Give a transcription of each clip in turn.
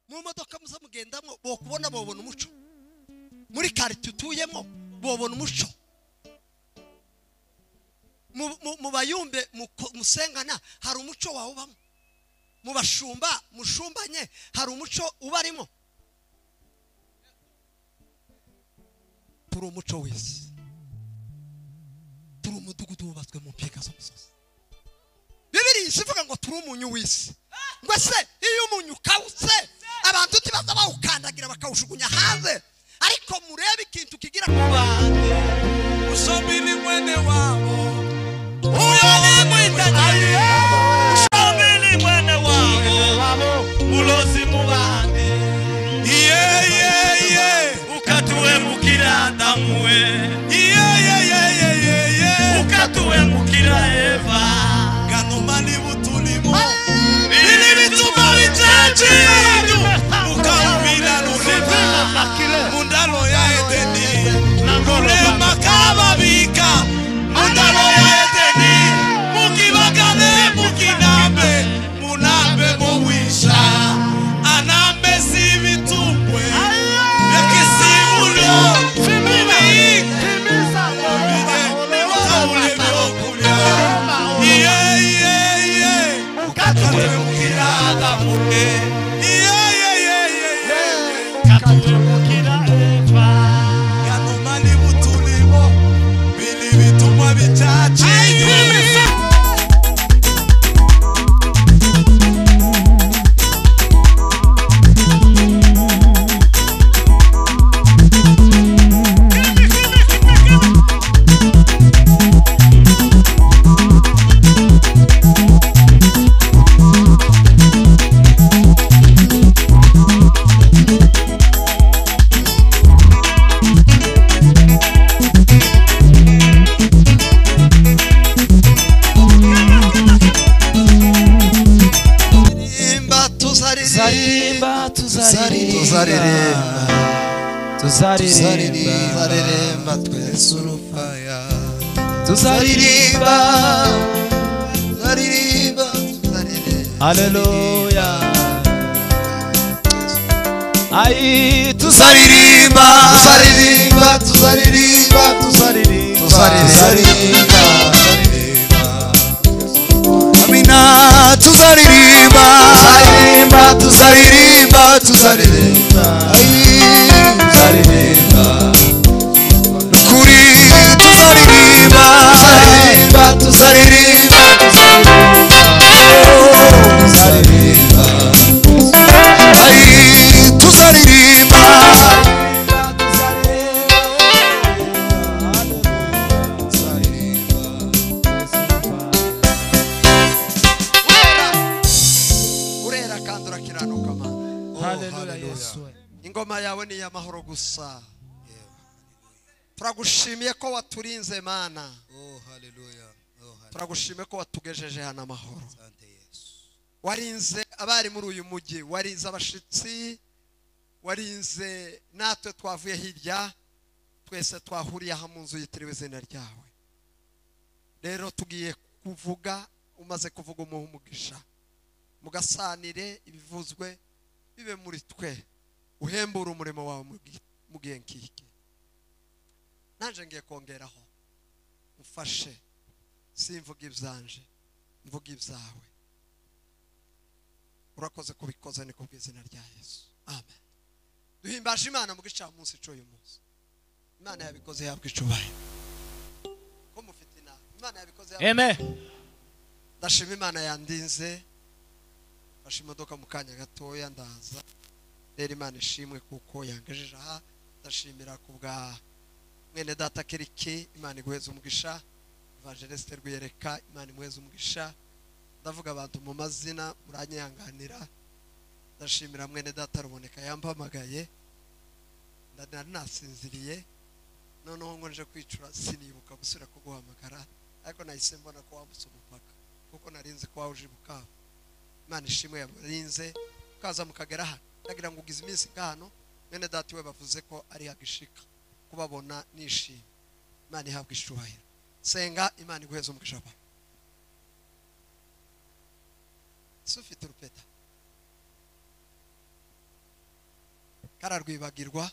Mu modoka muza mugendamo bokubona bobona umuco. Muri quartier utuyemo bobona umuco. Mu bayumbe musengana hari umuco wawe ubamo. Mu bashumba mushumbanye hari umuco ubarimo. Turi umuco w'isi. Turi umudugudu wubatswe mu mpinga z'umusozi. Bibiri isivuga ngo turi umunyu w'isi. Ngo se iyo umunyu ukawutse abantu tibaza bawukandagira bakawujugunya hanze. Ariko murebe ikintu kigira kubande ushobili mwene wabo uyo mwitaje ushobili mwene wabo mulozi mubande iye iye iye ukatuwe mukira Adamu we iye iye iye iye ukatuwe mukira Eva ganomali butulimo bili bituma bicaje ukaumila nureba mundalo ya Edeni nangolema kababika mundalo ya Edeni mukibagane mukinambe munambe muwisha anambe sibitumbwe ekisimulo iye iye iye ukatuwe mukira Adamu iye iye iye iye ukatuwe mukira Eva ganomali butulimo bili bitumwa bicaci. Tuzaririmba twese urufaya. Tuzaririmba tuzaririmba tuzaririmba. Haleluya. Ai tuzaririmba tuzaririmba tuzaririmba tuzaririmba tuzaririmba. Amina tuzaririmba tuzaririmba tuzaririmba tuzaririmba. Ai tuzaririmba nukuri tuzaririmba tuzaririmba tuzaririmba tuzaririmba. Ai tuzaririmba urera kandi urakiranuka Mana. Haleluya Yesu. Ingoma yawe ni y'amahoro gusa. Turagushimiye ko waturinze Mana. Oh haleluya. Oh haleluya. Turagushimiye ko watugejeje hano amahoro. Asante Yesu. Warinze abari muri uyu mujyi, warinze abashitsi, warinze natwe twavuye hirya, twese twahuriye aha mu nzu yitiriwe izina ryawe. Rero tugiye kuvuga, umaze kuvuga umuha umugisha. Mugasanire ibivuzwe bibe muri twe, uhembure umurimo wawe mu gihe nk'iki. Nanje ngiye kongeraho, mfashe simvuga ibyanje, mvuga ibyawe. Urakoze kubikoza ni kubw'izina rya Yesu. Amen. Duhimbaje Imana mu gicamunsi cy'uyu munsi. Imana yabikoze yabwa icubahiro. Ko mufite inama. Imana yabikoze yabwa. Amen. Ndashima Imana yandinze. Fashe imodoka mu kanya gatoya ndaza. Rero Imana ishimwe kuko yangejeje aha. Ndashimira kubwa mwene data Kiriki, Imana iguheze umugisha. Evangeliste Rwiyereka, Imana imuheze umugisha. Ndavuga abantu mu mazina muranyanganira. Ndashimira mwene data Ruboneka yampamagaye. Nari nasinziriye noneho ngo nje kwicura sinibuka gusubira kuguhamagara, ariko nahise mbona ko wambutse umupaka kuko narinze ko wawuje Bukavu. Imana ishimwe yabarinze ukaza mukagera hano. Ndagira ngo ugize iminsi nk'hano mwene data we bavuze ko ari hagishika kubabona nishimye. Imana ihabwe icubahiro. Senga Imana iguheze umugisha. Sufite urupeta. Kararwibagirwa.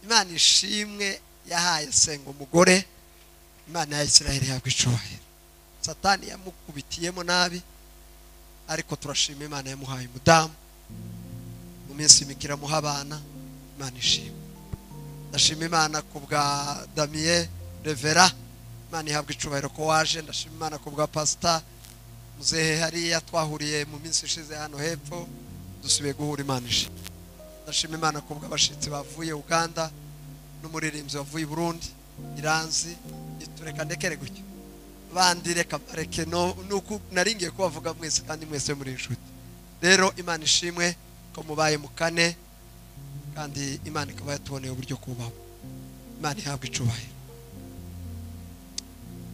Imana ishimwe yahaye Senga umugore. Imana ya Isiraheli yabwa icubahiro. Satani yamukubitiyemo nabi, ariko turashima Imana yamuhaye umudamu. Mu minsi mikira muha abana. Imana ishimwe. Ndashima Imana ku bwa Damien Revera. Imana ihabwa icubahiro ko waje. Ndashima Imana ku bwa Pastor Muzehe hariya twahuriye mu minsi ishize hano hepfo, dusubiye guhura. Imana ishimwe. Ndashima Imana ku bw'abashitsi bavuye Uganda n'umuririmbyi wavuye i Burundi Iranzi. Itureka ndekere gutyo bandi, reka bareke no nuko naringiye kubavuga mwese kandi mwese muri inshuti. Rero Imana ishimwe ko mubaye mukane, kandi Imana ikaba yatuboneye uburyo kubaho. Imana ihabwa icubahiro.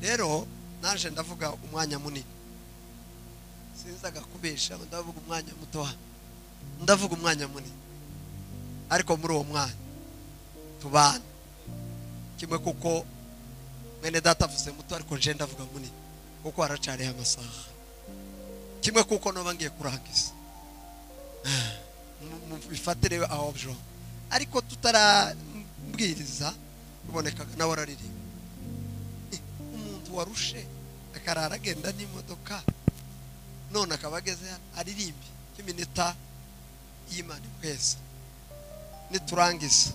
Rero naje ndavuga umwanya munini, sinzaga kubesha, ndavuga umwanya muto, ndavuga umwanya munini, ariko muri uwo mwanya tubana kimwe, kuko mwene data avuze muto ariko nje ndavuga munini kuko haracariho amasaha. Kimwe kuko noba ngiye kurangiza, bifatire aho bjo, ariko tutarambwiriza rubonekaga nawe araririmba. Umuntu warushe akarara agenda n'imodoka, none akaba ageze hano aririmbe nk'iminota y'Imana ikwezi. Niturangiza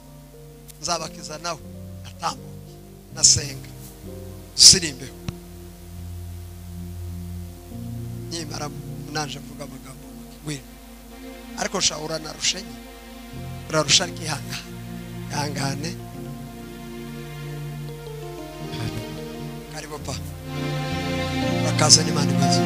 nzabakiza nawe atambuke nasenga dusirimbeho. Nimara nanje mvuga amagambo make ariko sha uranarushenye, urarusha ariko ihangane, ihangane. Karibu pa, urakaza n'Imana ikwezi.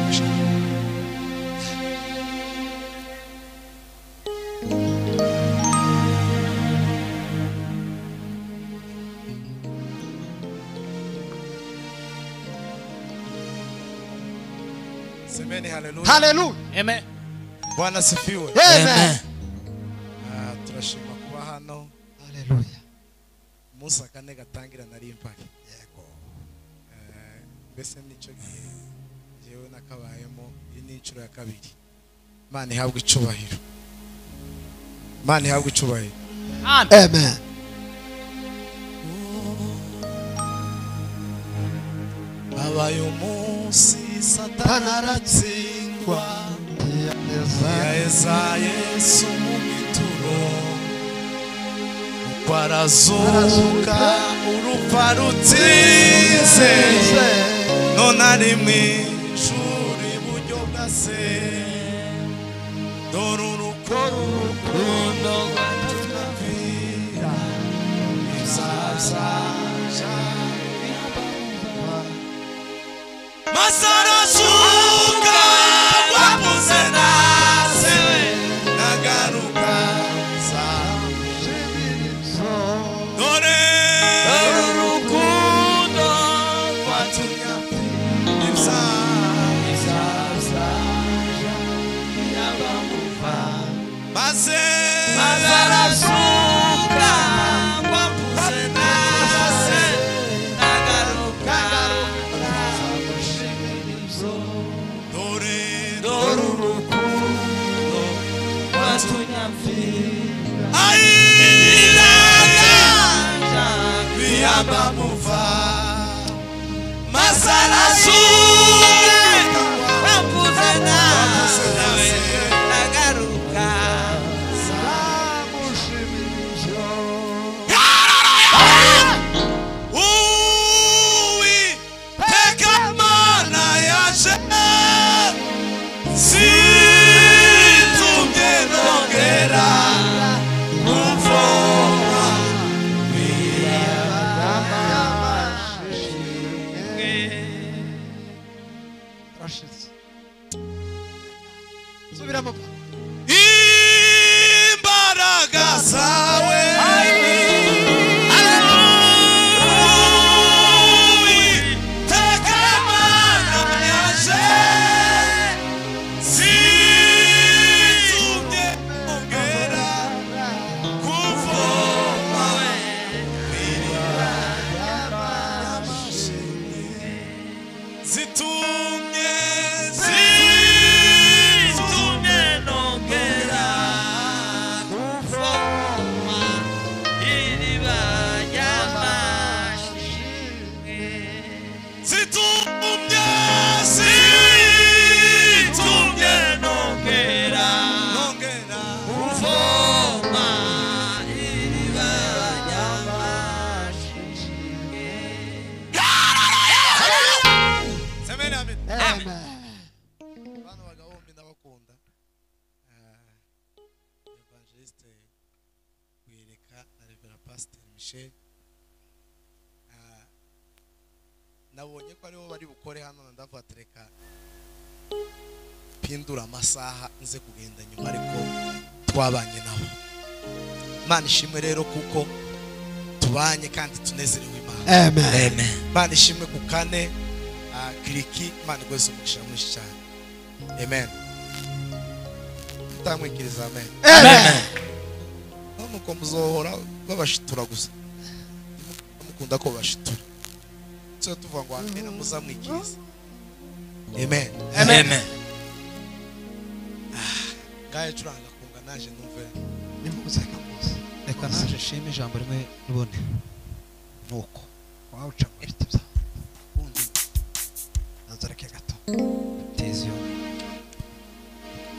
Semeni haleluya. Haleluya. Amen. Bwana sifiwe. Amen. Turashima kuba hano. Haleluya. Musa kane gatangira nari impari. Yego. Mbese nico gihe jewe nakabayemo, iyi ni inshuro ya kabiri. Imana ihabwe icubahiro. Imana ihabwe icubahiro. Amen. Abaye umunsi Satani aratsindwa, yaheza Yesu mu gituro, uko arazuka urupfu rutsinze, none ari mu ijuru iburyo bwa Se. Dore urukundo rwatubwira ibyaha Masarasuka wapuze nase nagaruka za dore urukundo rwatumye ibyaha maze Masarasuka wapuze nase nagaruka Imbaraga zawe Uwiteka Mana yaje zitumye nongera kuvoma zitumye zitumye nongera Evangeliste Kuyereka na Reverend Pastor Michel. Nabonye ko aribo bari bukore hano, ndavuga tereka pindura amasaha nze kugenda nyuma, ariko twabanye nabo. Imana ishimwe rero kuko tubanye kandi tunezerewe Imana. Amen. Amen. Imana ishimwe ku kane kiriki, Imana igweze umugisha mwinshi cyane. Amen. Tamwikiriza amen. Amen. Nuko muzohora babashitura gusa, mukunda ko bashitura. Cyo tuvuga ngo amen muzamwikiriza. Amen. Amen. Ngaye curanga kunga naje numve nimuze kamuze. Reka naje shime ijambo rimwe nubone nuko wawuca mu biti bya undi nanzareke gato tezio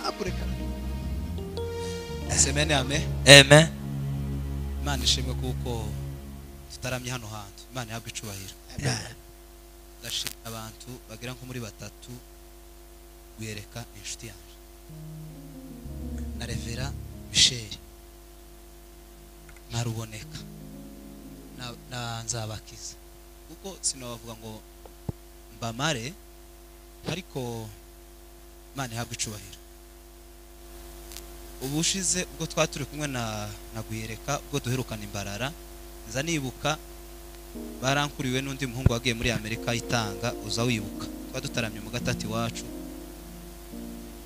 abureka. Semene amen. Amen. Imana ishimwe kuko tutaramye hano hantu. Imana ihabwe icubahiro. Amen. Ndashimira abantu bagera nko muri batatu Kuyereka inshuti yanje na Revera Michel na Ruboneka na Nzabakiza, kuko sinabavuga ngo mbamare, ariko Imana ihabwe icubahiro. Ubushize ubwo twaturi kumwe na Guyereka ubwo duherukana imbarara, nza nibuka barankuriwe n'undi muhungu wagiye muri Amerika itanga, uza wibuka twadutaramye mu gatati wacu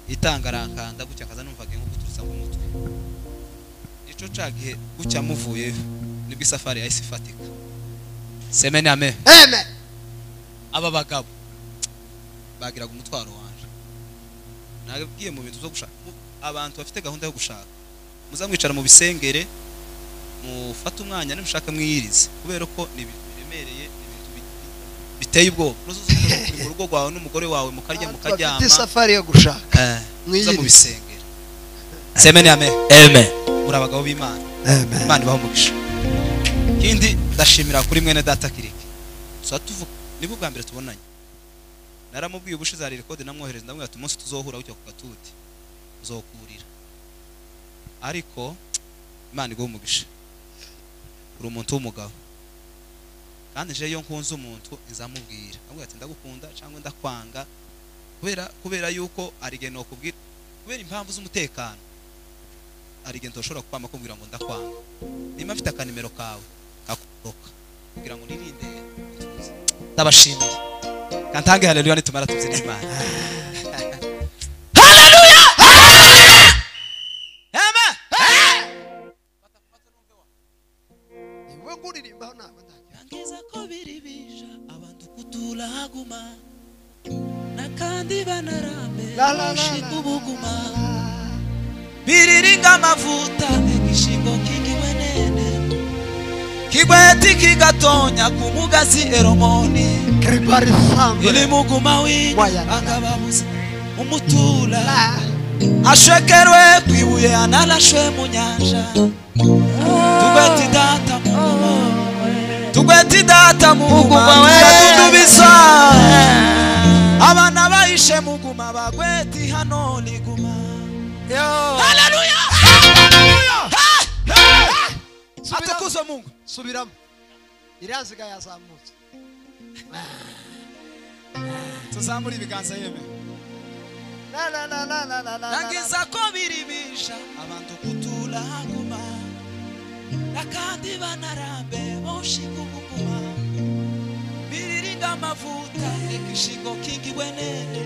itanga arankanda gutya akaza numvaga nko guturutsa mu mutwe. Ico cagihe gutya muvuye nibwo isafari yahise ifatika. Semene amen. Amen. Aba bagabo bagiraga umutwaro wanje. Nabwiye mu bintu zo gushaka abantu bafite gahunda yo gushaka, muzamwicara mu bisengere mufate umwanya nimushaka mwiyirize, kubera ko ni ibintu biremereye, ni ibintu biteye ubwoba. Nuzuza mu rugo rwawe n'umugore wawe mukarya mukaryama, bafite safari yo gushaka, mwiyirize mu bisengere. Semene amen. Amen. Muri abagabo b'Imana. Amen. Imana ibahe umugisha. Kindi ndashimira kuri mwene data Kiriki. Tuvuga nibwo bwa mbere tubonanye. Naramubwiye ubushize hari record namwohereza, ndamubwira ati umunsi tuzohura ujya ku gatuti uzokurira. Ariko Imana iguhe umugisha. Uri umuntu w'umugabo. Kandi je iyo nkunze umuntu nzamubwira. Ndamubwira ati ndagukunda cyangwa ndakwanga, kubera yuko arigeno kubwira kubera impamvu z'umutekano. Arigento ushobora kwama kumbwira ngo ndakwanga. Nimba mfite akanimero kawe kakuroka kugira ngo nirinde ituze. Ndabashimiye. Kantange haleluya nitumara tubyina Imana. Haleluya! Amen. Niwe nguririmba ntabwo ndagira. Ngiza ko biribisha abantu kutulaguma nakandi banarambe shikubuguma biriringa amavuta egishingo kingiwenene kigweti kigatonya kumugazi eromoni ili muguma winyu angababuze umutula ashwekerwe kwibuye analashwe mu nyanja. Tugweti data muguma, tugweti data muguma tudubiza abana bayishe muguma bagweti hano liguma. Haleluya! Atukuzwe Mungu. Subiramo. Iraziga yazamutse. Tuzamura ibiganza yeme. La la la la la la la. Nangiza ko biribisha abantu kutulaguma nakandi banarambe boshikubuguma biriringa amavuta ekishingo kingiwenene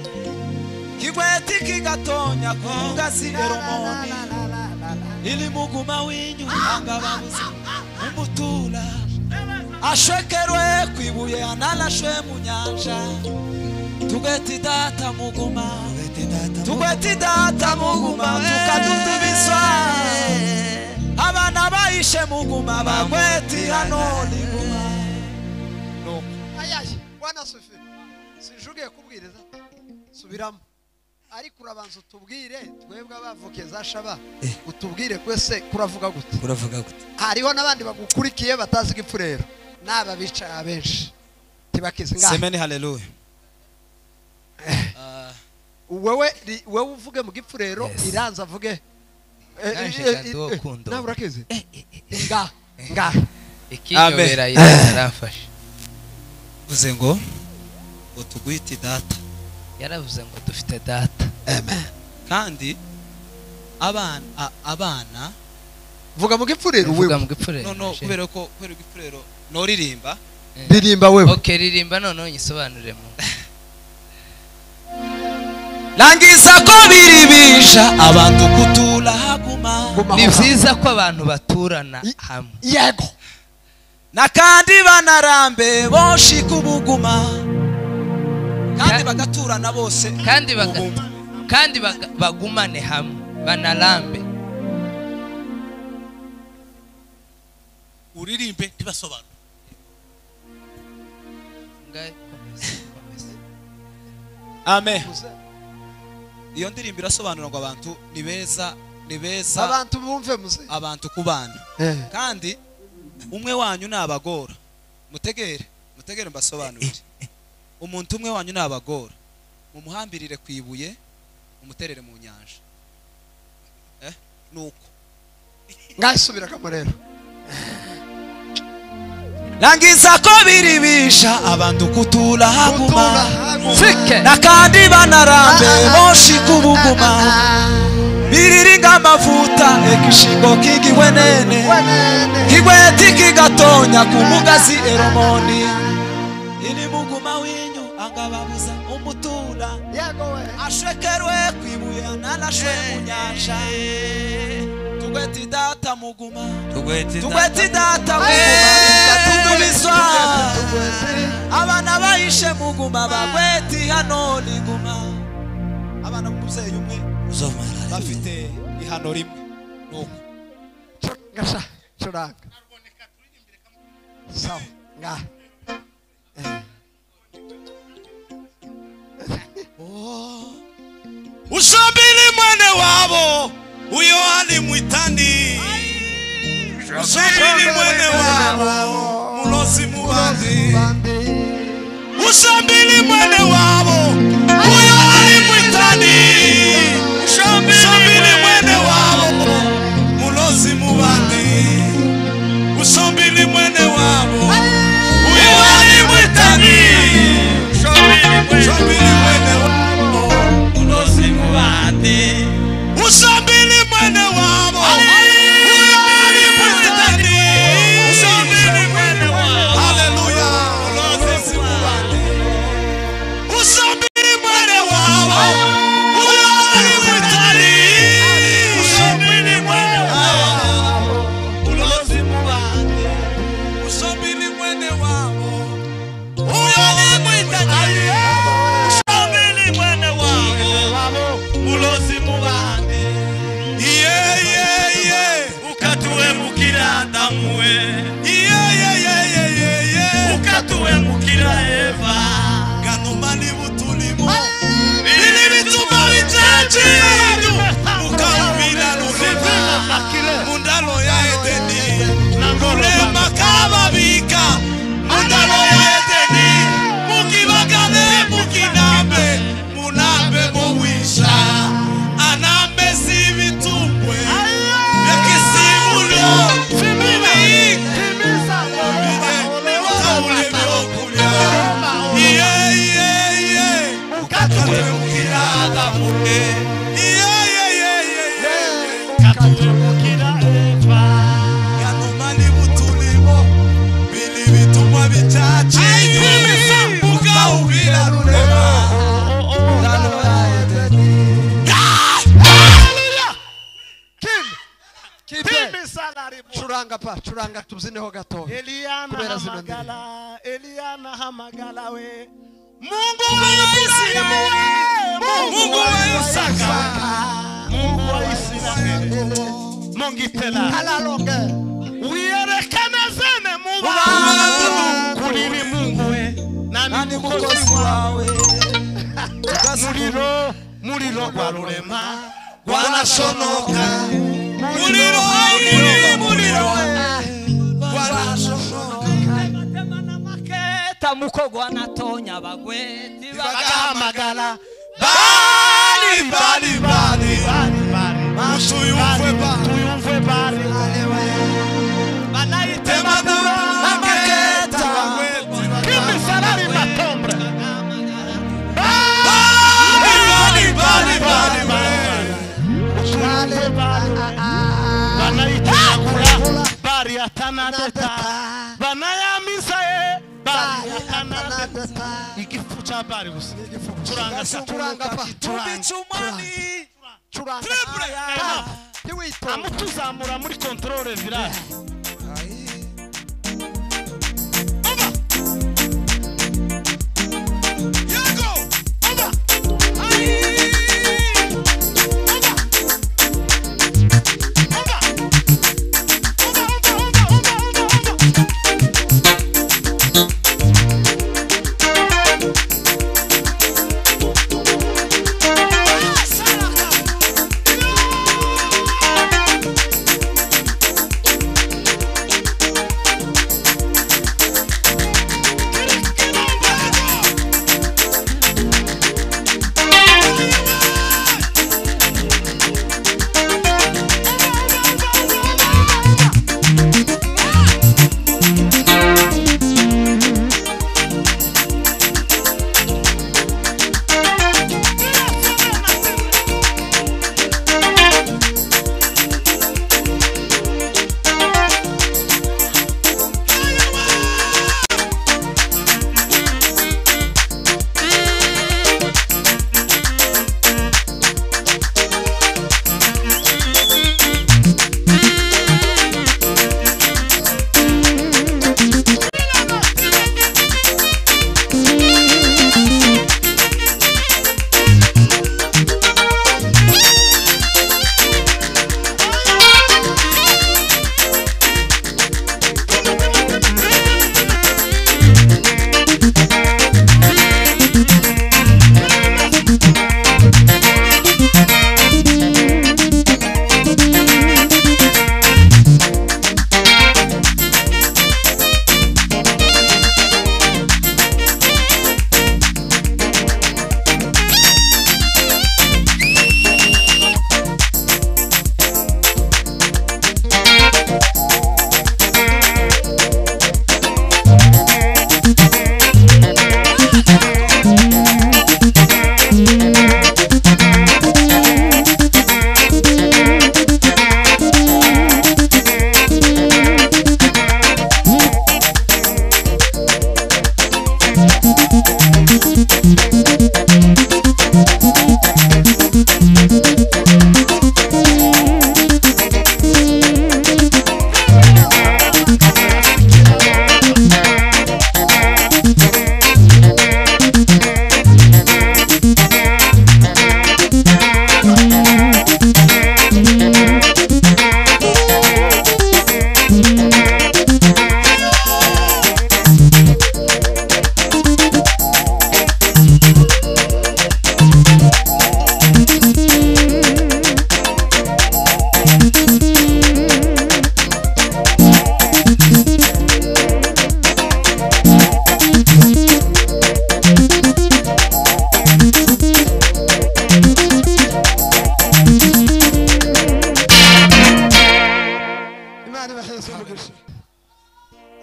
kigweti kigatonya kumugazi eromoni ili muguma winyu angababuze umutula ashwekerwe kwibuye analashwe mu nyanja. Tugweti data muguma, tugweti data muguma tukadudubiswa abana bayishe muguma bagweti hano liguma. No. Ayaye bwana Sophie sinjugiye kubwiriza subiramo, ariko urabanza utubwire twebwe abavuke za shaba, utubwire kwese kuravuga gute, kuravuga gute. Hariho nabandi bagukurikiye batazi igipfurero naba bicaye abenshi tibakize ngaha. Semeni haleluya. Wewe wewe uvuge mu gipfurero, iranza avuge Nawe urakizi nga nga ikinyobera yarafashe uze ngo tugwite data yaravuze ngo dufite data. Amen. Kandi abana vuga mu gipfurero wewe vuga mu gipfurero no kubera ko kubera igipfurero no ririmba ririmba wewe. Okay ririmba none nyisobanuremo. Langiza ko biribisha abantu kutura haguma. Ni vyiza ko abantu baturana hamwe. Yego. Nakandi banarambe boshi kubuguma. Kandi bagaturana bose. Kandi bagumane hamwe banarambe. Uririmbe ntibasobanura. Ngai komeza. Amen. Iyo ndirimbo irasobanura ngo abantu ni beza ni beza abantu bumve muze abantu kubana. Kandi umwe wanyu nabagora mutegere mbasobanurire. Umuntu umwe wanyu nabagora mumuhambirire kwibuye umuterere mu nyanja. Nuko ngasubira kamurero. Langiza ko biribisha abantu kutura haguma nakandi banarambe boshi kubuguma biriringa amavuta ekishingo kigiwenene kigweti kigatonya kumugazi eromoni ini muguma winyu angababuza umutura ashwekerwe kwibuye nanashwe mu nyanja. Tugweti data muguma tugweti data muguma tugubizwa abana bayishe muguma bagweti hano niguma abana b'umuvyeyi umwe bafite ihano rimwe nuko ngasha curanga sawa nga Ushabili mwene wabo uyo alimwitani. Ushabili mwene wabo mulozi mubandi. Ushabili mwene wabo uyo alimwitani. Ushabili mwene wabo mulozi mubandi. Ushabili mwene wabo uyo alimwitani. Ushabili mwene wabo mulozi mubandi. Ushabili mwene wabo uyo alimwitani. Ushabili mwene wabo haleluya mulozi mubandi. Ushabili mwene wabo uyo alimwitani. Ushabili mwene wabo mulozi mubandi. Ushabili mwene wabo uyo alimwitani. Ushabili mwene wabo mulozi mubandi. Ukatuwemukira Eva ganumani butulimo bili bituma bicaci mukawubira rurema mundalo ya Edeni rurema kababika mundalo ya Edeni mukibagane mukinambe munambe muwisha anambe sibitumbwe bekisimulo Churanga pa churanga tubzineho gato. Eliana hamagala Eliana hamagala we Mungu wa Israeli Mungu wa Isaka Mungu wa Israeli Mongitela halalonge uyerekane zene mubantu kulini Mungu we nani mukozi wawe muliro gwa rurema gwanashonoka muliro muliro gwanashonoka Maketa muko gwanatonya bagweti bagahamagala bali bali bali bali. Tuyumve bari Banayitemagura Maketa Kimisalari matombre Bari bari bari Tuyumve bari Banayitemagura Bari atanadeta Banayamisaye Bari atanadeta Igifu cha bari gusa Turanga Turanga pa Tubichumani Turanga Amutuzamura muri controle village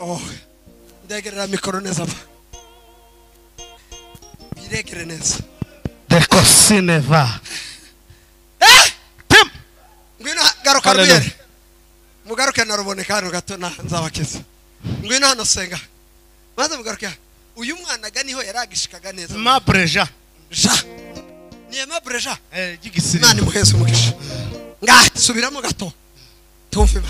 Oh, ndegerera mikoro neza pa. Biregere neza. Dekosineva. Tim. Ngwino garuka rubere. Mugaruke naruboneka hano gato na nzabakiza. Ngwino hano senga. Maze mugaruke. Uyu mwana ga niho yaragishikaga neza. Mabreja. Ja. Ni mabreja. Gigisiri. Imana imuheze umugisha. Ngaha subiramo gato. Tumve.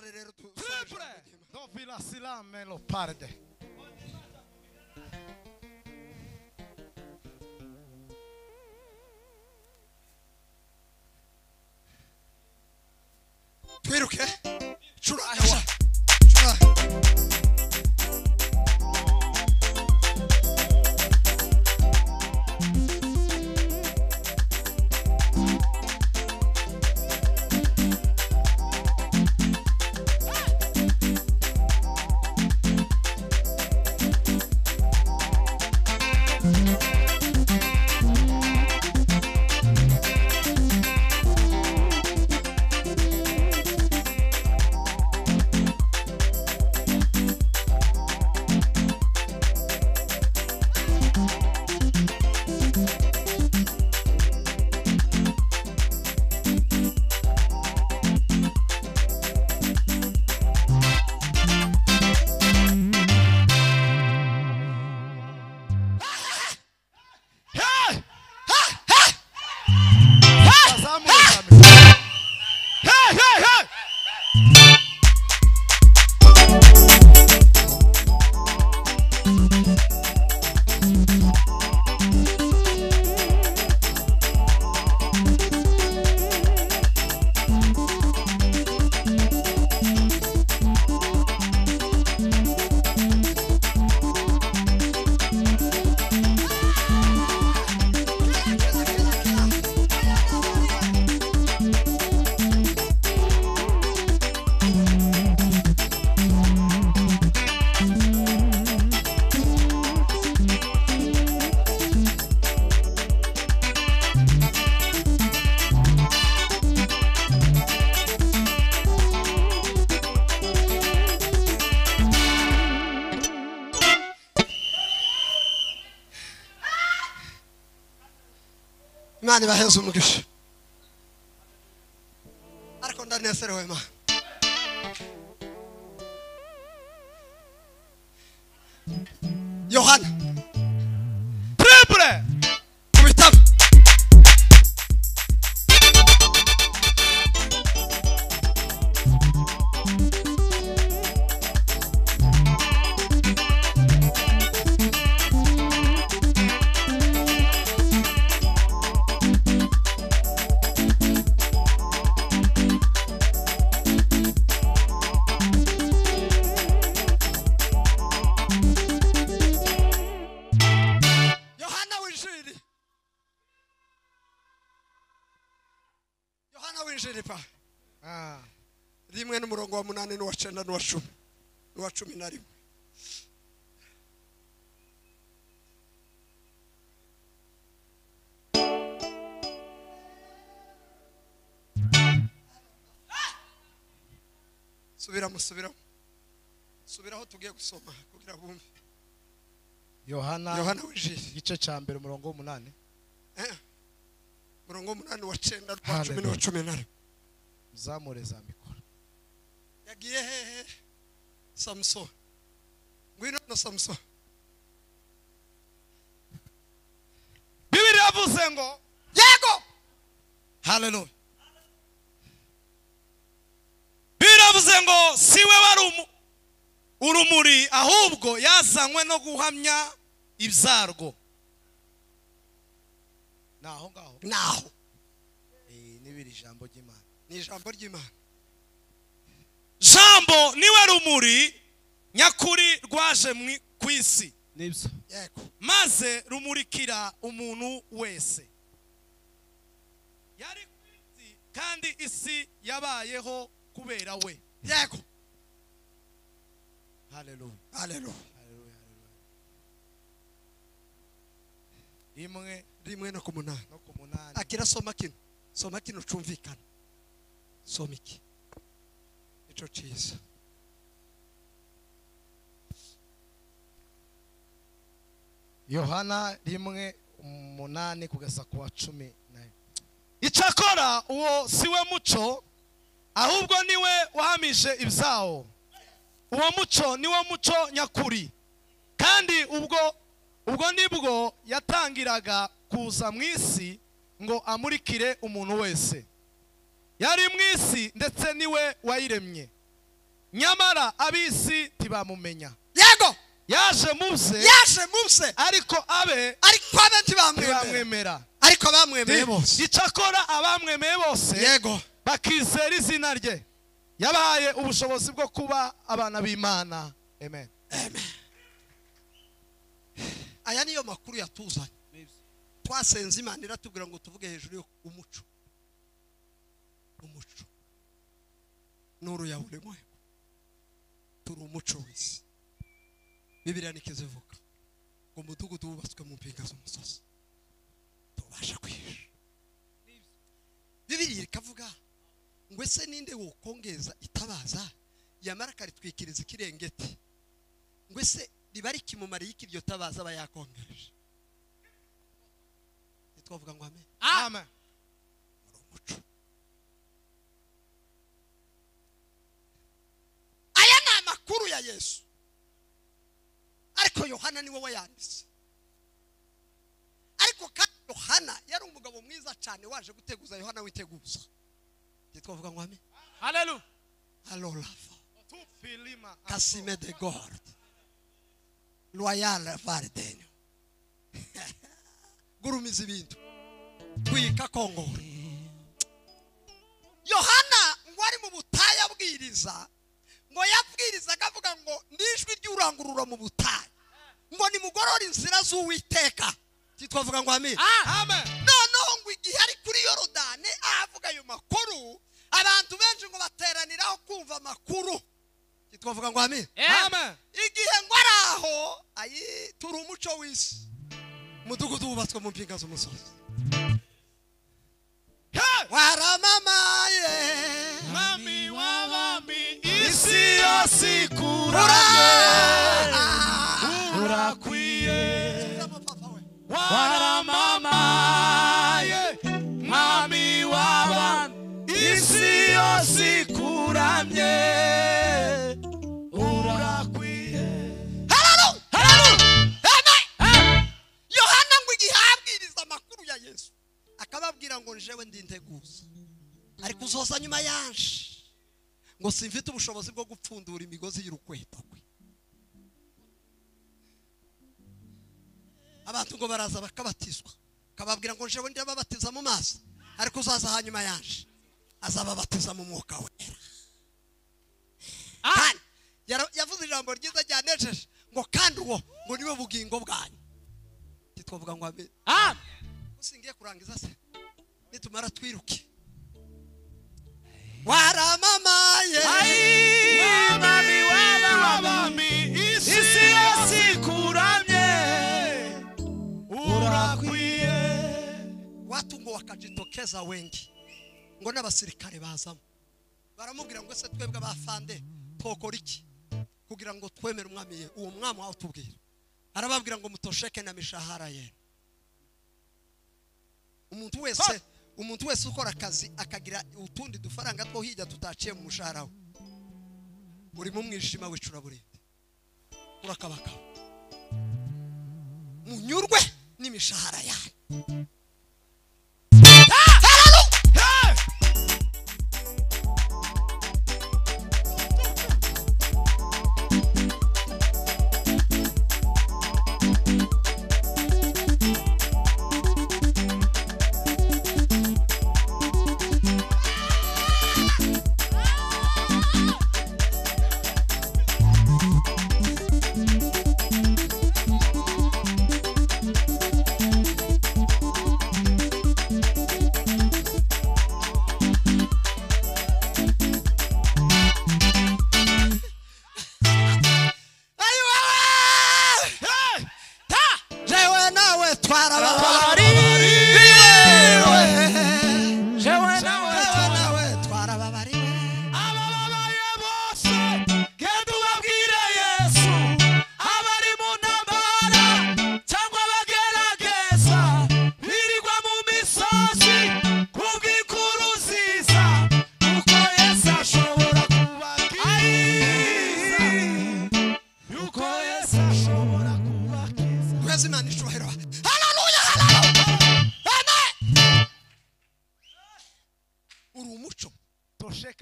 Twicare rero Triple dovila silame lo parde. Twiruke. Curanga. Curanga. Imana ibaheze umugisha. Ariko ndanezerewe ma. Yohana Triple kubitabo. Rimwe n'umurongo wa 8 n'uwa 9 n'uwa 10 n'uwa 11. Subiramo subiramo. Subiraho tugiye gusoma kugira bumve. Yohana w'Injili igice cya mbere umurongo wa 8. Murongo wa 8 wa 9 n'uwa 10 n'uwa 11. Zamure za mikoro. Yagiye hehe Samson. Ngwino na Samson. Bibiri yavuze ngo yego. Hallelujah. Bibiri yavuze ngo siwe wari urumuri ahubwo yazanywe no guhamya ibyarwo. Naho ngaho. Naho. Nibiri ijambo ry'Imana. Ni ijambo ry'Imana. Jambo niwe rumuri nyakuri rwaje ku isi. Nibyo. Yego. Maze rumurikira umuntu wese. Yari ku isi kandi isi yabayeho kubera we. Yego. Hallelujah. Hallelujah. Hallelujah. Rimwe rimwe no kumunani. No kumunani. Akira soma kino. Soma kino cumvikana. Soma iki. Ico ciza. Yohana 1:8 kugeza ku wa 10. Icyakora uwo siwe muco ahubwo niwe wahamije ibyawo. Uwo muco niwo muco nyakuri. Kandi ubwo nibwo yatangiraga kuza mu isi ngo amurikire umuntu wese. Yari mu isi ndetse niwe wayiremye. Nyamara ab'isi ntibamumenya. Yego. Yaje mubze. Yaje mubze. Ariko abe ntibamwemera. Ariko abamwemeye bose. Icyakora abamwemeye bose. Yego. Bakizera izina rye. Yabahaye ubushobozi bwo kuba abana b'Imana. Amen. Amen. Aya niyo makuru yatuzanye. Twasenze Imana iratubwira ngo tuvuge hejuru y'umuco. Umuco. Nuru ya ulimwengu. Turi umuco w'isi. Bibiliya nikizivuga ngo umudugudu wubatswe mu mpinga z'umusozi tubasha kwihisha. Bibiliya ikavuga ngo ese ninde wokongeza itabaza yamara akaritwikiriza ikirengeti, ngo ese riba rikimumariye iki iryo tabaza aba yakongereje? Twavuga ngo amen. Amen. Muri umuco. Aya ni amakuru ya Yesu. Ariko Yohana niwe wayanditse. Ariko kandi Yohana yari umugabo mwiza cyane waje guteguza Yohana witeguza. Twavuga ngo amen. Haleluya. Alolafa. Kasime de Gord. Loyal Vardenio. Gurumiza ibintu. Twika kongora. Yohana ngo ari mu butayu abwiriza, ngo yabwirizaga avuga ngo nijwi ry'urangurura mu butayu, ngo nimugorore inzira z'Uwiteka. Twavuga ngo amen. Amen. Noneho ngo igihe ari kuri Yorodani avuga ayo makuru, abantu benshi ngo bateraniraho kumva amakuru. Twavuga ngo amen. Amen. Igihe ngo ari aho, ayi turi umuco w'isi. Umudugudu wubatswe mu mpinga z'umusozi. Waramamaye Mami w'abami, isi yose ikuramye, urakwiye. Waramamaye Mwami w'abami, isi yose ikuramye, urakwiye. Haleluya. Haleluya. Amen. Yohana ngo igihe abwiriza amakuru ya Yesu akababwira ngo njewe ndinteguza, ariko uzoza nyuma yanje, ngo simfite ubushobozi bwo gupfundura imigozi y'urukweto rwe. Abantu ngo baraza bakabatizwa, akababwira ngo njewe ndababatiza mu mazi, ariko uzaza hanyuma yanje azababatiza mu mwuka wera. Kandi yavuze ijambo ryiza ryanejeje ngo kandi uwo ngo niwe bugingo bwanyu. Twavuga ngo amen. Amen. Usingiye kurangiza se nitumara twiruke. Waramamaye Mwami w'abami, isi yose ikuramye, urakwiye. Watu ngo wakajitokeza wengi, ngo n'abasirikare bazamo baramubwira ngo se twebwe abafande twokora iki kugira ngo twemere umwami ye, uwo mwami wawe utubwira. Arababwira ngo mutosheke na mishahara ye. Umuntu wese ukora akazi akagira utundi dufaranga two hirya tutaciye mu mushahara we, uri mu mwijima w'icuraburindi, urakabaka. Munyurwe n'imishahara yanyu. Haleluya.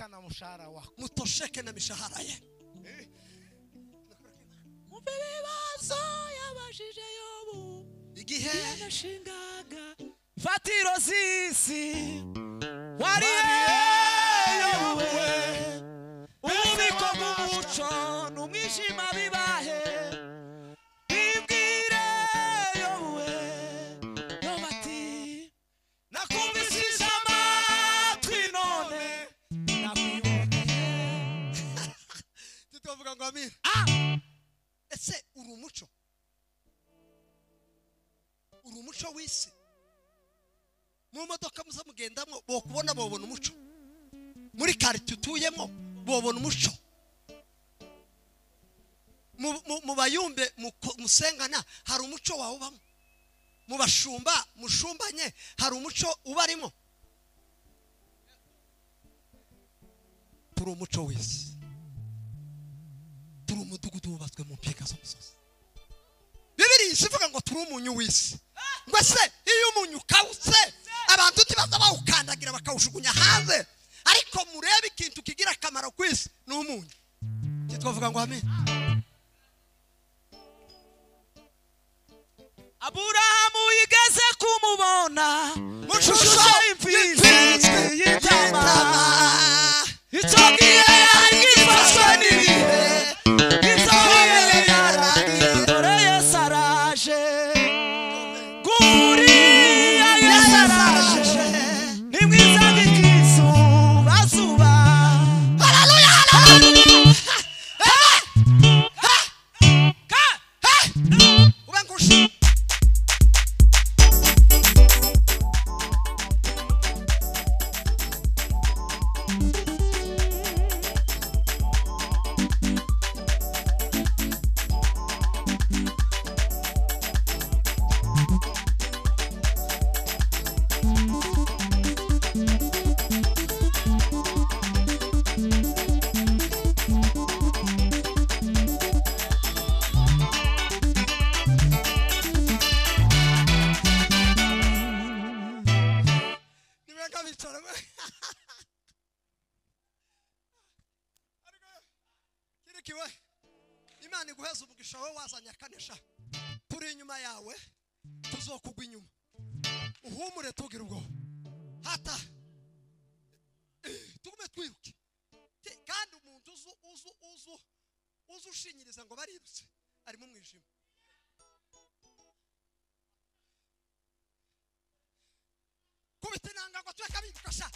Tosheka na mshahara wako. Mutosheke na mishahara ye. Umve ibibazo yabajije Yobu igihe yanashingaga fatiro z'isi wariye Yobu ububiko bw'umuco n'umwijima bibahe bibwire Yobu Yobu ati nakumvishije amatwi none nakwiboneye. Tutavuga ngo amina. Ese uri umuco? Uri umuco w'isi? Mu modoka muza mugendamo bokubona bobona umuco. Muri quartier utuyemo bobona umuco. Mu bayumbe musengana hari umuco wawe ubamo. Mu bashumba mushumbanye hari umuco ubarimo. Turi umuco w'isi. Turi umudugudu wubatswe mu mpinga z'umusozi. Bibiliya ivuga ngo turi umunyu w'isi. Ngo se iyo umunyu ukawutse abantu ntibaza bawukandagira bakawujugunya hanze, ariko murebe ikintu kigira akamaro ku isi ni umunyu. Twavuga ngo amen. Aburahamu yigeze kumubona mu shusho y'imfizi y'intama, icyo gihe yari gifashwe n'ibihe, icyo gihe yaragiye, dore Yesu araje, guriya Yesu araje, ni mwiza nk'ikizubazuba. Haleluya, haleluya. Ube ngushi. Imana iguheze umugisha we wazanye akanesha. Turi inyuma yawe tuzokugwa inyuma. Uhumure tugira ubwoba. Hata tugume twiruke. Kandi umuntu uzu uzu uzu uzu ushinyiriza ngo barirutse ari mu mwijima. Kubita inanga ngo twe kabiruka sha.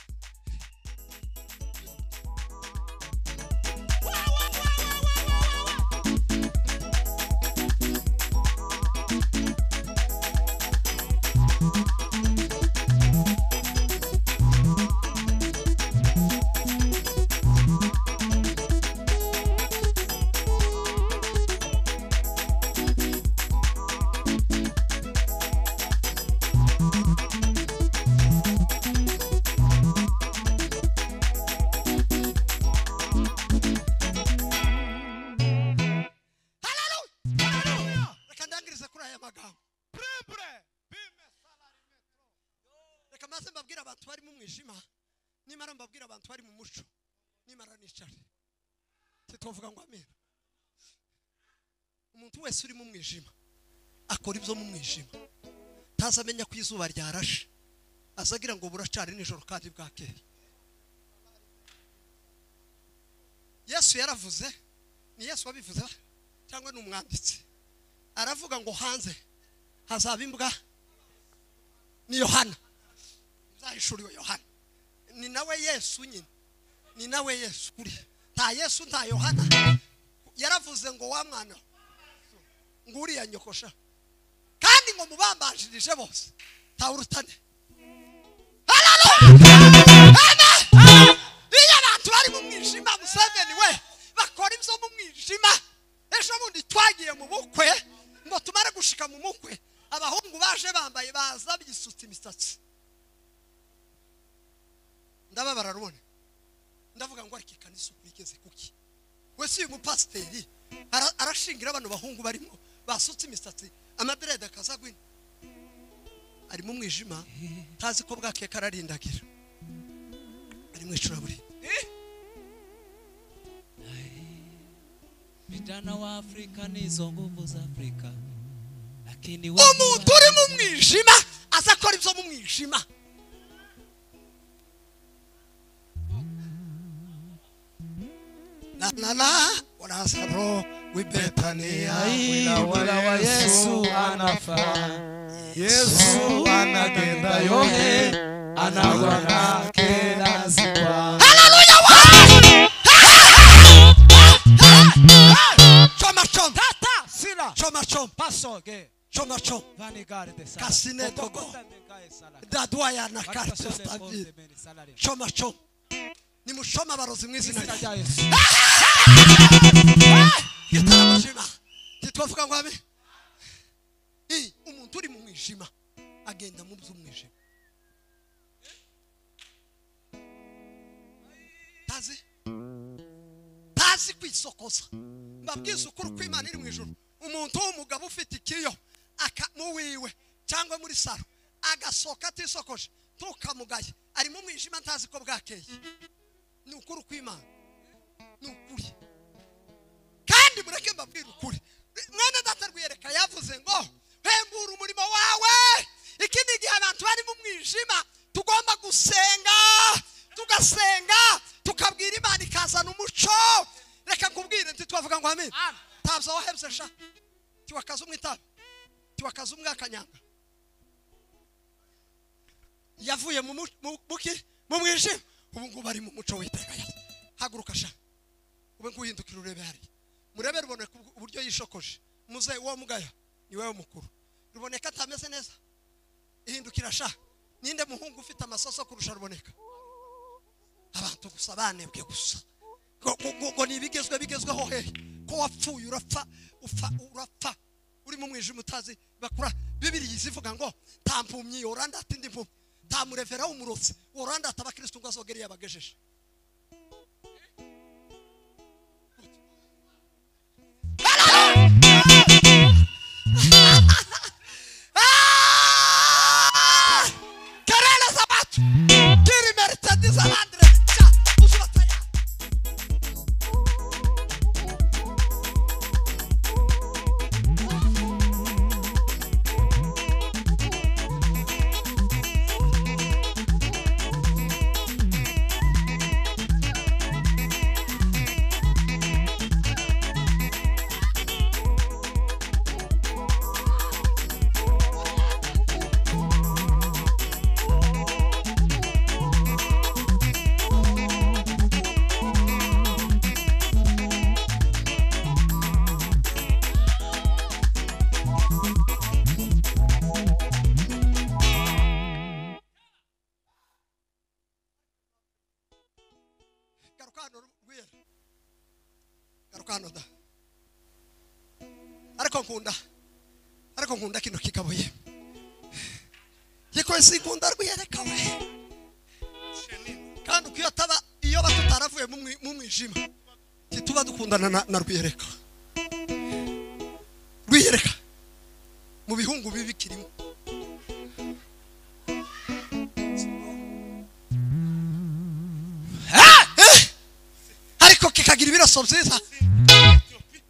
Reka maze mbabwira abantu bari mu mwijima, nimara mbabwira abantu bari mu muco, nimara nicare. Titwavuga ngo amen. Umuntu wese uri mu mwijima akora ibyo mu mwijima, ntazamenya ko izuba ryarashe, azagira ngo buracari nijoro kandi bwakeye. Yesu yaravuze, ni Yesu wabivuze cyangwa ni umwanditsi? Aravuga ngo hanze hazaba imbwa. Ni Yohana, byahishuriwe Yohana. Ni nawe Yesu nyine, ni nawe Yesu kuri nta Yesu nta Yohana. Yaravuze ngo wa mwana ngo uriya nyokosha, kandi ngo mubambanjirije bose tawurutane. Haleluya, amen. Iyo abantu bari mu mwijima Museveni we bakora ibyo mu mwijima. Ejo bundi twagiye mu bukwe ngo tumare gushika mu mukwe, abahungu baje bambaye baza bisutse imisatsi. Ndababara rubone, ndavuga ngo ariko ikanisa ukurikeze kuki? Wese uyu mupasiteri arashingira abantu bahungu barimo basutse imisatsi amaderede akazagwina, ari mu mwijima tazi ko bwakeka ararindagira, ari mu icuraburindi. Vijana wa Afrika nizo nguvu za Afrika. Lakini umuntu uri mu mwijima azakora ibyo mu mwijima. Na na na Lazaro wibetania wa Yesu anafaa. Yesu anagenda yohe anagwana kila siku. Haleluya. Choma choma tata sila choma choma paso ge choma choma vanigare de sala kasine dogo dadwaya na carte stabile choma choma ni mushoma barozi mwizina rya Yesu. Gitaramo titwavuga ngo abe umuntu uri mu mwijima agenda mu by'umwijima. Tazi kwisokoza. Mbabwiza ukuri kw'Imana iri mu ijuru. Umuntu w'umugabo ufite ikiyo mu wiwe cyangwa muri saro agasoka atisokoje tukamugaye ari mu mwijima ntazi ko bwakeye. Ni ukuri kw'Imana, ni ukuri. Kandi mureke mbabwire ukuri. Mwana data Rwiyereka yavuze ngo hembura umurimo wawe. Iki ni igihe abantu bari mu mwijima tugomba gusenga, tugasenga tukabwira Imana ikazana umuco. Reka nkubwire nti twavuga ngo amen. Tabza wahebye sha tiwakaza umwitabe tiwakaza umwakanyanga yavuye mu muki mu mwijima ubu ngubu ari mu muco witeka. Haguruka sha ube nguhindukira urebe hari murebe ruboneka uburyo yishokoje. Muze uwo mugaya ni wewe mukuru ruboneka atameze neza. Ihindukira sha ninde muhungu ufite amasoso kurusha ruboneka? Abantu gusa banebwe gusa ngo nibigezwe bigezweho hehe ko wapfuye urapfa urapfa uri mu mwijima utazi bakura. Bibiliya izivuga ngo tampumyi yoranda atindi mpumyi tamurevera umurotsi woranda atabakristo ngo azogere yabagejeje. Karela zabatu kiri mercedes alandre cha usubataya. Ariko nkunda kino kikabuye yiko sikunda Rwiyereka we. Kandi ukiyo taba iyo batutaravuye mu mwijima tituba dukundana na Rwiyereka. Rwiyereka mu bihungu bibi kirimo. Ariko kikagira ibiraso byiza.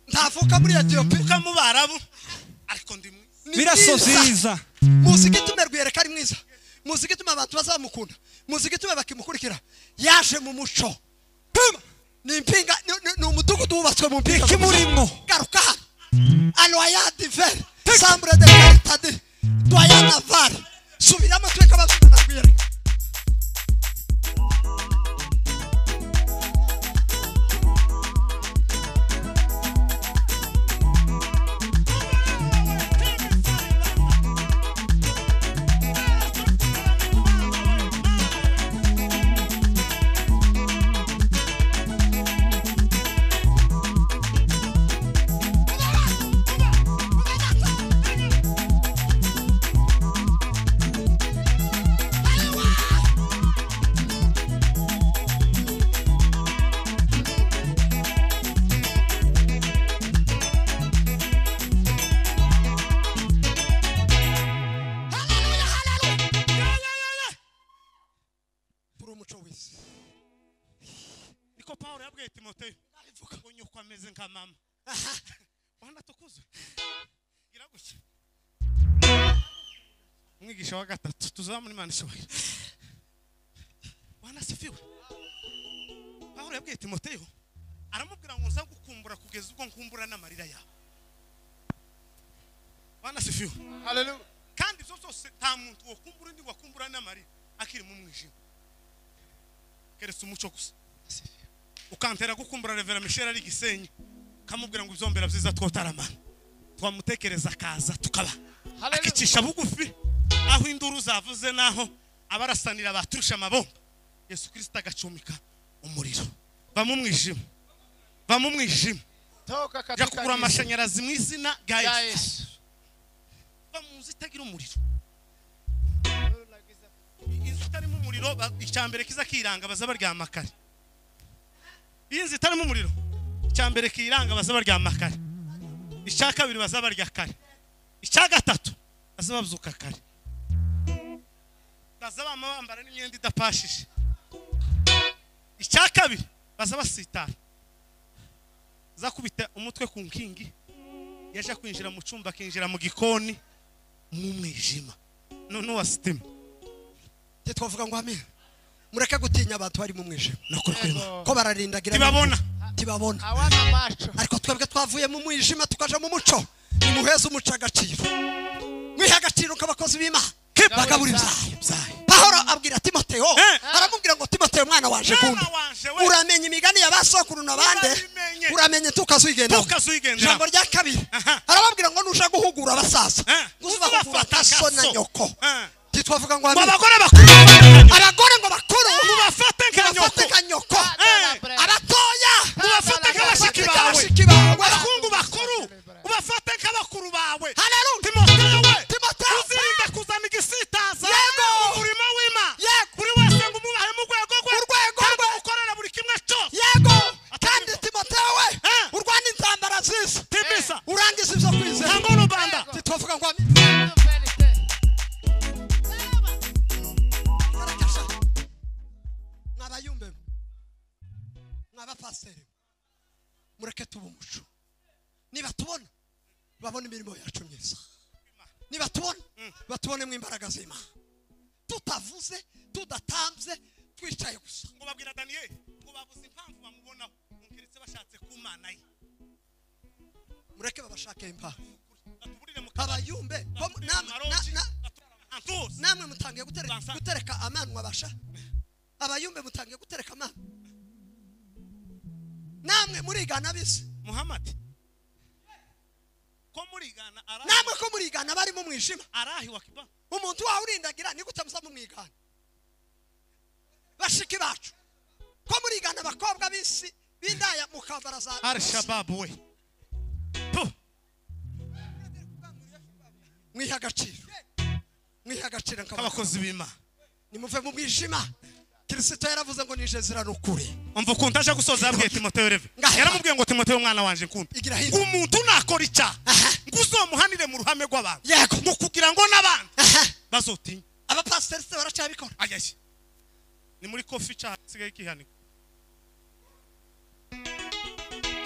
Ntavuka muri Ethiopia uka mu Barabu ariko ndi biraso byiza. Muziki tume Rwiyereka ari mwiza. Muziki tume abantu bazamukunda. Muziki tume bakimukurikira. Yaje mu muco. Ni impinga ni umudugudu wubatswe mu mpinga. Ikimurimo. Garuka hano. Aloya diver sambre de caritade doya navar. Subiramo tweka bazuna Rwiyereka. Niko Paulo yabwiye Timoteyo ngo nyoko ameze nka mama Bwana tukuzwe. Gira gutya. Umwigisha wa gatatu tuzamura Imana ishoboye. Bwana asifiwe. Pawulo yabwiye Timoteyo aramubwira ngo nza gukumbura kugeza ubwo nkumbura n'amarira yawe. Bwana asifiwe. Haleluya. Kandi ibyo byose nta muntu wokumbura undi wakumbura n'amarira akiri mu mwijima. Keretse umuco gusa. Ukantera gukumbura Reverend Michel ari Gisenyi kamubwira ngo ibyombera byiza twotaramana. Twamutekereza akaza tukaba. Akicisha bugufi aho induru zavuze naho abarasanira baturusha amabomba. Yesu Kristo agacomika umuriro. Bamumwijima. Bamumwijima. Toka katika kugura amashanyarazi mu izina rya Yesu. Bamuzi itagira umuriro. Inzu itarimo umuriro icyambere kiza kiranga baza baryama kare. Inzu itarimo umuriro icyambere kiranga baza baryama kare. Icya kabiri baza barya kare. Icya gatatu baza babyuka kare. Baza bambara n'imyenda idapashije. Icya kabiri baza basitara. Zakubita umutwe ku nkingi yaje kwinjira mu cyumba akinjira mu gikoni mu mwijima. None wa sitima. Twavuga ngo amen. Mureke gutinya abantu bari mu mwijima. Ko bararindagira tibabona. Tibabona. Awana macho. Ariko twebwe twavuye mu mwijima tukaja mu muco. Nimuheze umuco agaciro. Mwihe agaciro k'abakozi b'Imana. Bagabura ibyayo. Pawulo abwira Timoteyo aramubwira ngo Timoteyo mwana wanje nkunda. Uramenye imigani ya basokuru nabande. Uramenye tukazuyigendera. Ijambo rya kabiri. Arababwira ngo nuja guhugura abasaza. Nguzubahugura so na nyoko. Titwavuga ngo abagore bakuru abagore ngo bakuru mubafate nka nyoko abatoya mubafate nk'abashiki bawe abahungu bakuru ubafate nk'abakuru bawe. Haleluya. Timoteyo we Timoteyo uzirinde kuzana igisitaza yego umurimo w'Imana yego buri wese ngo umubahe mu rwego rwe urwego rwe ukorera buri kimwe cyose yego. Kandi Timoteyo we urwana intambara nziza tibisa urangiza ibyo kwizera ntango rubanda. Titwavuga ngo abayumbe mwabapaseri mureke tuba umuco. Niba tubona babona imirimo yacu myiza. Niba tubona batubone mu imbaraga z'Imana. Tutavuze tudatambye twicaye gusa. Ngo babwira Daniel ngo babuze impamvu bamubonaho nkeretse bashatse kumana ye. Mureke babashake impamvu. Abayumbe namwe mutangiye gutereka amanwa basha. Abayumbe mutangiye gutereka amana. Namwe murigana bise Muhammad ko murigana arahi. Namwe ko murigana bari mu mwijima arahi wakiba. Umuntu wawe urindagira ni gute muza mumwigana. Bashiki bacu ko murigana abakobwa bisi bindaya mukambara za Al-Shabaab we. Mwiha agaciro. Mwiha agaciro nk'abakozi b'Imana. Nimuve mu mwijima. Kristo yaravuze ngo nije zira nukuri. Umva ukuntu aje gusoza yabwiye Timoteyo reve. Yaramubwiye ngo Timoteyo mwana wanje nkunda. Umuntu nakora icyaha ngo uzomuhanire mu ruhame rw'abantu. Yego. Ngo kugira ngo n'abandi bazotinye. Abapasiteri se baracyabikora. Ayashye. Ni muri coffee cyaha sigaye kihanika.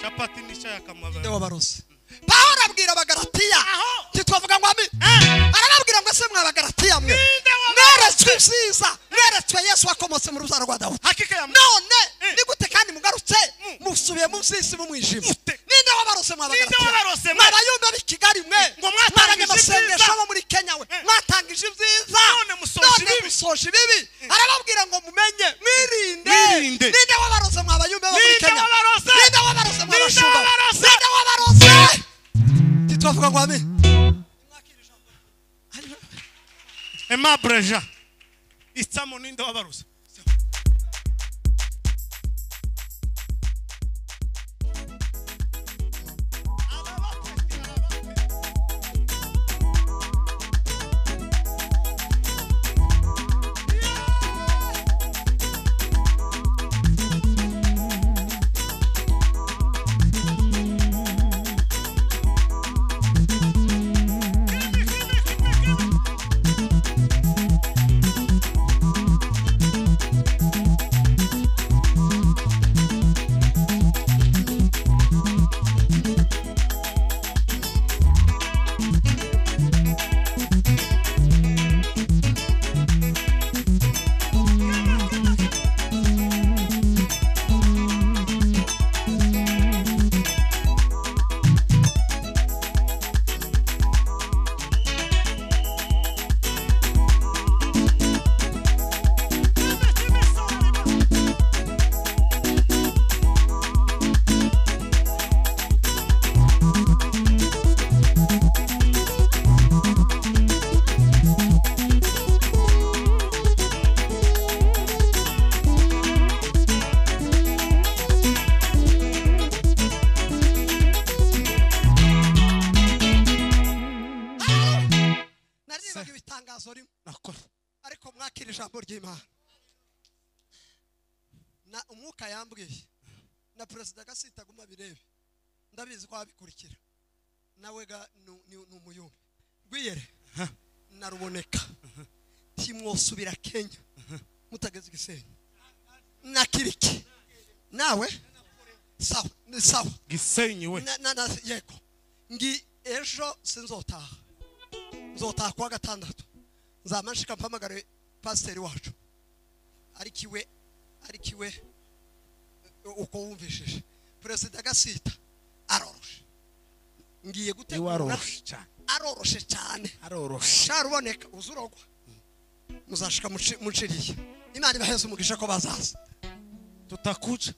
Chapati ni cyaha kamwaba. Nde wabarose. Pawulo abwira abagalatiya. Titwavuga ngo ami. Arababwira ngo se mwabagalatiya mwe. Mweretswe ibyiza, mweretswe Yesu wakomotse mu rubyaro rwa Dawudi. None ni gute kandi mugarutse musubiye mu by'isi mu mwijima. Ninde wabarose mwabagalatiya? Mwabayumbe b'i Kigali mwe. Ngo mwatangije amasengesho bo muri Kenya we. Mwatangije ibyiza. None musoje ibibi. Arababwira ngo mumenye mwirinde. Ninde wabarose mwabayumbe bo muri Kenya? Ninde wabarose mwabashumba? Ninde wabarose? Titwavuga ngo amen. Aimable Jean. Itsamo ninde wabarusa. Mwakira ijambo ry'Imana. Na umwuka yambwiye na perezida Gasita guma birebe, ndabizi ko abikurikira nawe ga ni umuyumbi rwiyere naruboneka timwosubira Kenya mutageze Gisenyi na Kiriki nawe sawa ni sawa Gisenyi we na yego ngi ejo sinzotaha, nzotaha kuwa gatandatu, nzamanshika mpamagare pasiteri wacu arikiwe uko wumvishije perezida Gasita aroroshe, ngiye gutegura aroroshe cyane aroroshe sharuboneka uzurogwa muzashika muciriye. Imana ibaheze umugisha ko bazaza tutakuja.